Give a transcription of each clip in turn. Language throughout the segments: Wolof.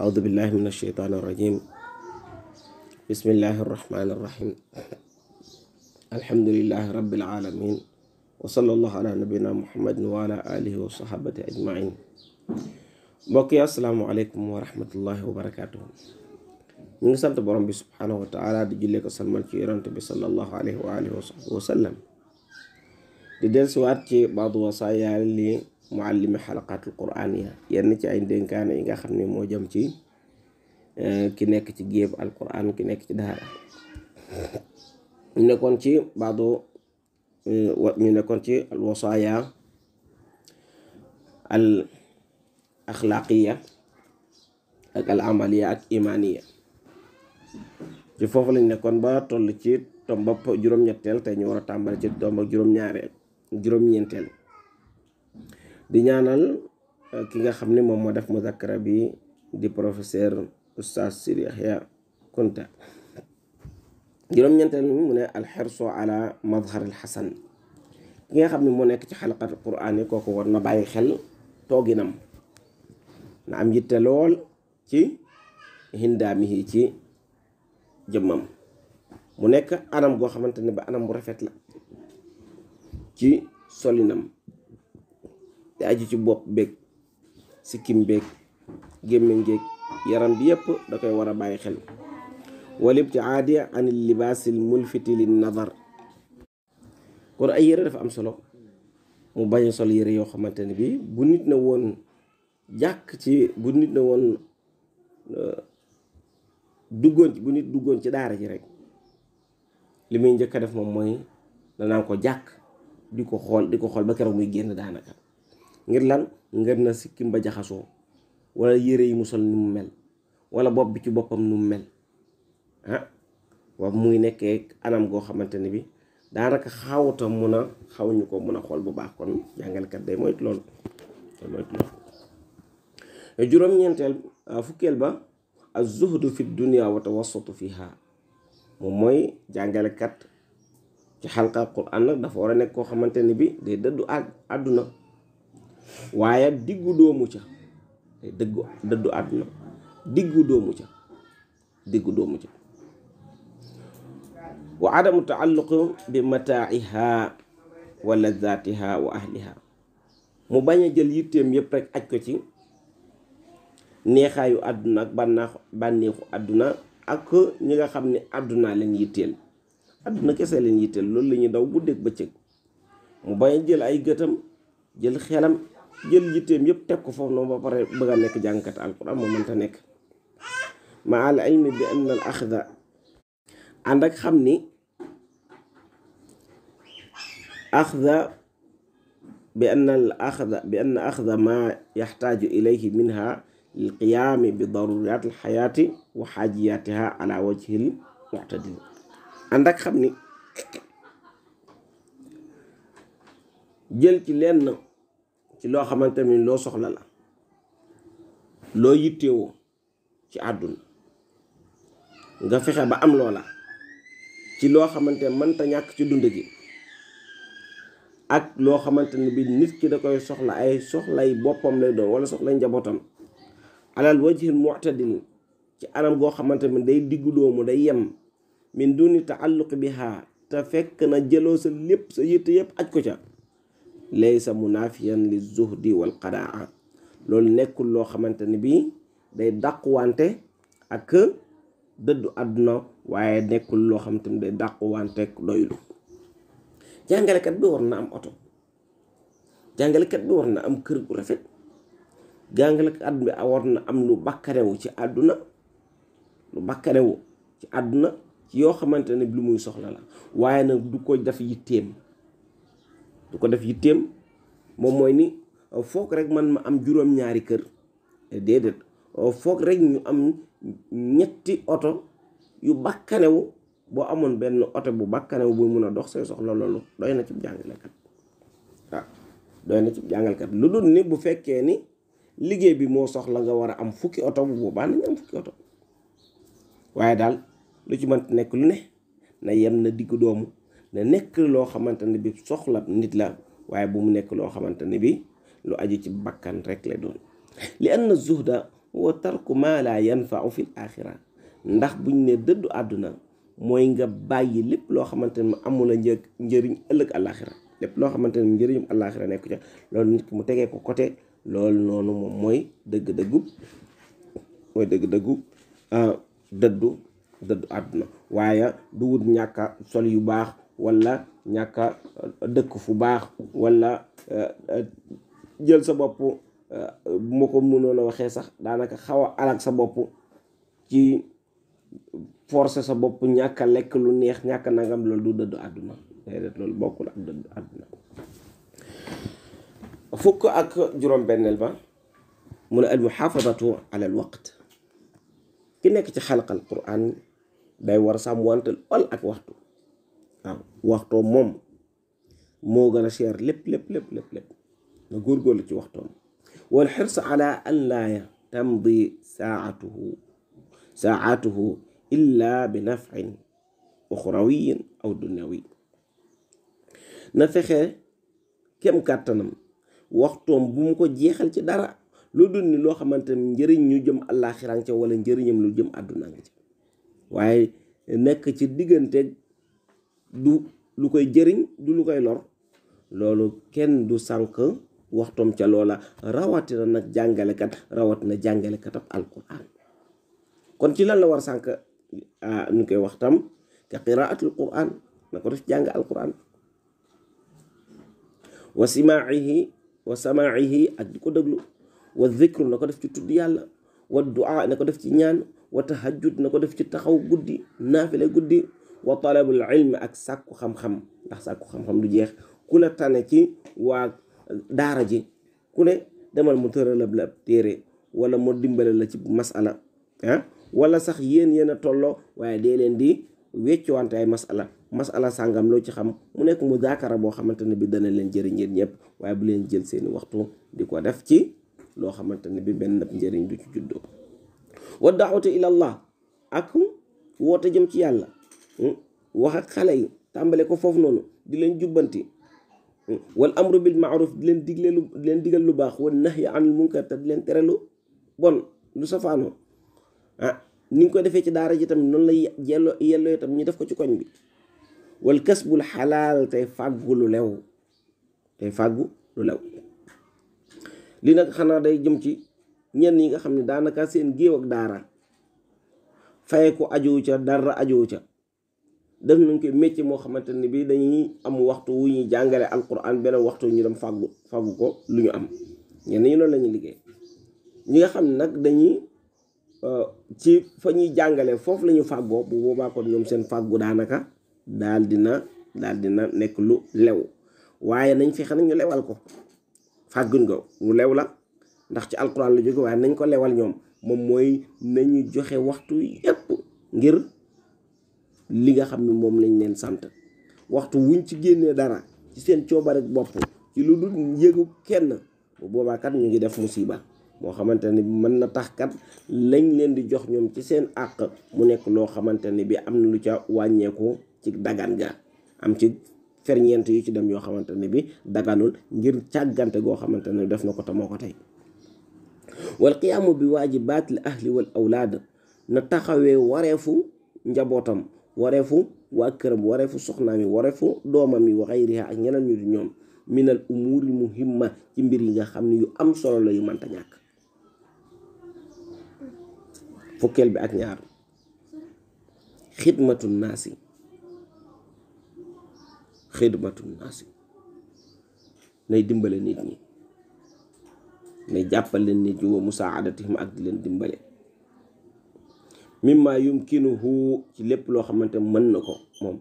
أعوذ بالله من الشيطان الرجيم. بسم الله الرحمن الرحيم. الحمد لله رب العالمين، وصلى الله على نبينا محمد وعلى آله وصحبه أجمعين. mbokk yi asalaamaaleykum wa rahmatullahi wa barakaatuhu. ñu ngi sant borom bi subhanahu wa taala di jullee ko salmal ci yonent bi sallallahu alayhi wa alihi wa sallam. di dellusiwaat ci baadu wasaaya li muallimi xalaqaatul quraaniya, yenn ci ay dénkaane yi nga xam ne moo jëm ci ki nekk ci géeb alquran, ki nekk ci daara. ñu nekkoon ci baadu ñu nekkoon ci al wasaaya al axlaaqiya ak al amaliya ak imaniya. ci foofu lañ nekkoon ba toll ci tombab juróom-ñetteel, te ñu war a tàmbali ci tombab juróom-ñeenteel. di ñaanal ki nga xam ne moom moo def muzakkara bi di professeur oustaz Sidi Yahya Kunta. juróom-ñeenteel mi mu ne alxersu ala mazhar al xasan. ki nga xam ne moo nekk ci xalaqat quraan yi, kooku war na bàyyi xel tooginam, na am yitte lool ci hindaamihi ci jëmmam, mu nekk anam goo xamante ne ba anam bu rafet la ci solinam, te aju ci bopp beeg sikkim beeg gémmiñ geeg yaram bi yépp da koy war a bàyyi xel. wal ibtiaadi an libaasil mulfiti lin nazar. kon ay yére dafa am solo, mu bañ a sol yére yoo xamante ne bi bu nit na woon duggoon ci daara ji rek, li muy njëkk a def moom mooy danaa ko jàkk di ko xool ba keroog muy génn daanaka. ngir lan? ngir na sikkim ba jaxasoo, wala yére yi mu sol ni mu mel, wala bopp bi ci boppam nu mu mel waaw muy nekkee anam goo xamante ne bi daanaka xawuñu ko mun a xool bu baax. kon jàngalekat day moytu loolu. juróom-ñeenteel fukkeel ba az-zuhdu fi dunya wa tawassatu fiha. moom mooy jàngalekat ci xalqa Qur'an nag dafa war a nekk koo xamante ne bi day dëddu àdduna, waaye diggu doomu ca. day dëddu àdduna diggu doomu ca. wa adamu taalluq bi mataa'iha wa lazatiha wa ahliha. mu bañ a jël yitteem yépp rek aj ko ci neexaayu àdduna ak bànneexu àdduna ak ñi nga xam ne àdduna leen yitteel, àdduna kese leen yitteel, loolu la ñuy daw guddeeg bëccëg. mu bañ a jël ay gëtam, jël xelam, jël yitteem yépp teg ko foofu noonu ba pare bëgg a nekk jàngkat alquran. moo mënta nekk. ma al ilmi bi anna al axda, ànd ak xam ni bi anna axda ma yaxtaaju ilayhi minha lil qiyaami bi daruriyaat al xayaati wa xaajiyaatiha ala wajhil muctadil. ànd ak xam ni jël ci lenn ci loo xamante ni loo soxla la, loo yittewoo ci àdduna, nga fexe ba am loola ci loo xamante ne mënta ñàkk ci dund gi, ak loo xamante ne bi nit ki da koy soxla, ay soxlay boppam lay doon wala soxlay njabootam, alal wajhil mu'tadil, ci anam goo xamante ne day diggu doomu, day yem, min duni taalluq biha, te fekk na jëloo sa lépp sa yitte yépp aj ko ca, laysa munafiyan li zuhdi wal qadaa. loolu nekkul loo xamante ne bi day dàquwante ak dëddu àdduna, waaye nekkul loo xamante ne day dàquwante ak doylu. jàngalekat bi war na am oto, jàngalekat bi war na am kër gu rafet, jàngalekat bi war na am lu bakkanewu ci àdduna, ci yoo xamante ne lu muy soxla la, waaye nag du ko def yitteem. moom mooy ni foog rek man ma am juróom-ñaari kër, déedéet, foog rek ñu am ñetti oto yu bakkanewu. boo amoon benn oto bu bakkanewu bu mun a dox say soxla, loolu doy na ci jàngalekat. waaw doy na ci jàngalekat. lu dul ni bu fekkee ni liggéey bi moo soxla nga war a am fukki oto, bu boobaa nañu am fukki oto. waaye daal lu ci mën nekk lu ne na yem, na diggu doomu, na nekk loo xamante ne bi soxla nit la, waaye bu mu nekk loo xamante ne bi lu aju ci bakkan rek lay doon. li anna zuhda wa tarku ma la yanfau fi l axira ndax buñ ne dëddu àdduna mooy nga bàyyi lépp loo xamante ne amula njëriñ ëllëg àllaaxira lépp loo xamante ne njëriñum àllaaxira nekku ca loolu nit ki mu tegee ko côté loolu noonu moom mooy dëgg-dëggu dëddu àdduna waaye du wut ñàkka sol yu baax wala ñàkka dëkk fu baax wala jël sa bopp bu ma ko mënoon a waxee sax daanaka xaw a alak sa bopp ci forcer sa bopp ñàkka lekk lu neex ñàkka nangam loolu du dëddu àdduna déedéet loolu bokkul ak dëddu àdduna fukk ak juróom-benneel ba mu ne al muhaafadatu ala al waqt ki nekk ci xalaqal quran day war sàmm wantal ol ak waxtu waaw waxtoo moom moo gën a cher lépp nga góorgóorlu ci waxtoom wal xirs ala an laa tamdi saatuhu illa bi nafin uxrawiyin aw dunyawi na fexe kem kàttanam waxtoom bu mu ko jeexal ci dara lu dul ni loo xamante ne njëriñ ñu jëm àllaaxiraan ca wala njëriñam lu jëm àdduna nga ci waaye nekk ci diggante du lu koy jëriñ du lu koy lor loolu kenn du sànk waxtoom ca loola rawatina nag jàngalekat ab alquran kon ci lan la war sànk ñu koy waxtam ka qiraatul quran na ko def jàng alquran wa samaa'ihi ak di ko déglu wa dhikru na ko def ci tudd yàlla wa du'a na ko def ci ñaan wa tahajjud na ko def ci taxaw guddi naafile guddi wa talabul ilmi ak sàkku xam-xam ndax sàkku xam-xam du jeex ku la tane ci waa daara ji ku ne demal mu tëralab la téere wala mu dimbale la ci masala wala sax yéen a tolloo waaye dee leen di weccuwante ay masala sàngam loo ci xam mu nekk mu daakara boo xamante ne bi dana leen jëriñ yéen ñëpp waaye bu leen jël seeni waxtu di ko def ci loo xamante ne bi benn njëriñ du ci juddoo wa daawatu ilallah ak woote jëm ci yàlla wax ak xale yi tàmbale ko foofu noonu di leen jubbanti wal amru bil maaruf di leen digal lu baax wal nahyi anil munkar te di leen tere lu bon lu safaanoo ni nga ko defee ci daara ji tamit noonu la yelloo itam ñu def ko ci koñ bi wal kasbul xalaal tey fàggu lu lew li nag xanaa day jëm ci ñenn yi nga xam ne daanaka seen géew ak daara faye ko ajowu ca dara ajowu ca def nañ koy métier moo xamante ne bi dañuy am waxtu wu ñuy jàngale alquran beneen waxtu ñu dem fàggu ko lu ñu am ñenn ñi noonu la ñuy liggéey ñi nga xam ne nag dañuy ci fa ñuy jàngale foofu la ñu fàggoo bu boobaa kon ñoom seen fàggu daanaka daal dina nekk lu lew waaye nañ fexe nag ñu lewal ko fàgguñ ko lu lew la ndax ci alquran la jóge waaye nañ ko lewal ñoom moom mooy nañu joxe waxtu yépp ngir li nga xam ne moom lañ leen sant waxtu wuñ ci génnee dara ci seen coobare bopp ci lu dul yëgu kenn bu boobaa kat ñu ngi def musiba moo xamante ne bi mën na tax kat lañ leen di jox ñoom ci seen àq mu nekk loo xamante ne bi am na lu ca wàññeeku ci dagan ga am ci ferñeent yu ci dem yoo xamante ne bi daganul ngir càggante goo xamante ne def na ko te moo ko tey wal qiyaamu bi waajibaatil ahli wal awlaad na taxawee wareefu njabootam wareefu waa këram wareefu soxnaam yi wareefu doomam yi wa xayriha ak ñeneen ñu di ñoom minal umuuril muhimma ci mbir yi nga xam ne yu am solo la yu mënta ñàkk fukkeel bi ak ñaar xidmatu naasi nay dimbale nit ñi nay jàppale nit ñi wa musaadatihim ak di leen dimbale mimma yumkinuhu ci lépp loo xamante mën na ko moom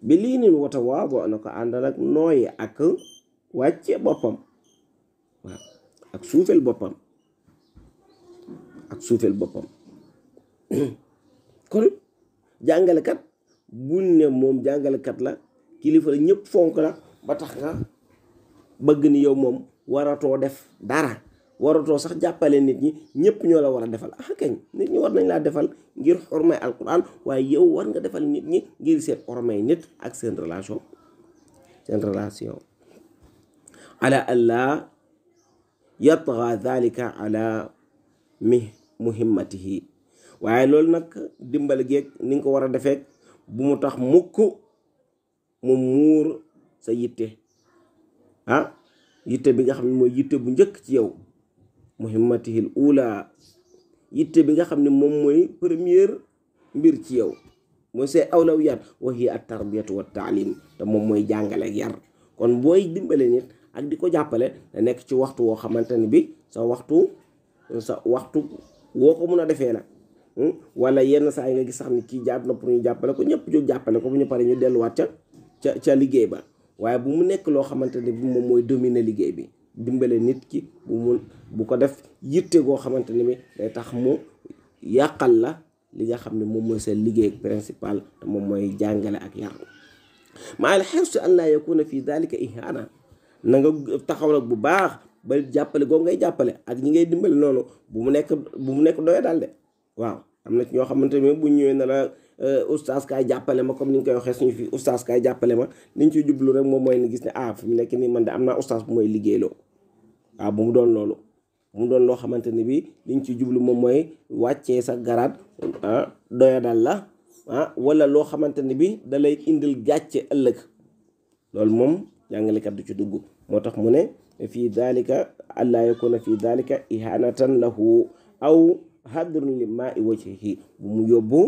bi lii nin wata waabo na ko àndal ak nooye ak wàcce boppam waaw ak suufel boppam kon jàngalekat buñ ne moom jàngalekat la kilifa la ñëpp fonk la ba tax nga bëgg ni yow moom waratoo def dara waratoo sax jàppale nit ñi ñëpp ñoo la war a defal kañ nit ñi war nañ laa defal ngir xormay alquran waaye yow war nga defal nit ñi ngir seen xormay nit ak seen relation ala alla yatgha dhalika ala muhimmatihi waaye loolu nag dimbal geeg ni nga ko war a defee bu mu tax mukk mu muur sa yitte yitte bi nga xam ne mooy yitte bu njëkk ci yow muhimmatihil ula yitte bi nga xam ne moom mooy première mbir ci yow mooy say awlawiyat wa hiya at tarbiyatu wa taalim te moom mooy jàngale ak yar kon booy dimbale nit ak di ko jàppale da nekk ci waxtu woo xamante ne bi sa waxtu woo ko mun a defee la wala yenn saa yi nga gis sax ni kii jaat na pour ñu jàppale ko ñëpp jóg jàppale ko bu ñu paree ñu delluwaat ca liggéey ba waaye bu mu nekk loo xamante ne bi moom mooy dominer liggéey bi dimbale nit ki bu ko def yitte goo xamante ne bi day tax mu yàqal la li nga xam ne moom mooy seen liggéey principal te moom mooy jàngale ak yar maa al xirsi an laa yakuna fi dalika ihaana na nga taxaw nag bu baax ba jàppale goo ngay jàppale ak ñi ngay dimbale noonu bu mu nekk doye daal de waaw am na ci ñoo xamante ne bu ñëwee na la oustaz kaay jàppale ma comme ni ñu koy waxee suñu fi oustaz kaay jàppale ma liñ ciy jublu rek moom mooy ni gis ne fi mu nekk nii man de am naa oustaz bu mooy liggéeyloo waaw bu mu doon loolu bu mu doon loo xamante ne bi liñ ciy jublu moom mooy wàccee sa garaat doya dal la wala loo xamante ne bi da lay indil gàcce ëllëg loolu moom jàngalekat du ci dugg moo tax mu ne fii dalika allaa yakuna fii dalika ihanatan lahu aw hadrun li maa i wajhihi bu mu yóbbu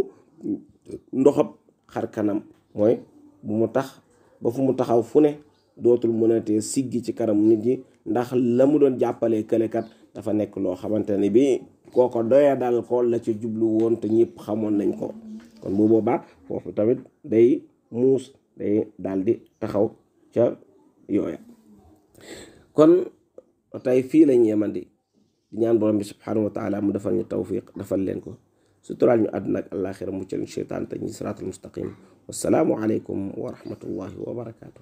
ndoxab xar kanam mooy bu mu tax ba fu mu taxaw fu ne dootul mënatee siggi ci kanam nit ñi ndax la mu doon jàppalee këlekat dafa nekk loo xamante ne bi kooko doya dal ko la ci jublu woon te ñëpp xamoon nañ ko kon bu boobaa foofu tamit day muus day daal di taxaw ca yooya kon tey fii lañ yemandi di ñaan borom bi subhanahu wa taala mu defal ñu tawfiq defal leen ko suturaal ñu àdduna ak àllaaxira muccal ñu seytaan te ñu siraatal mustaqim wassalaamu aleykum wa rahmatullahi wa barakaatu.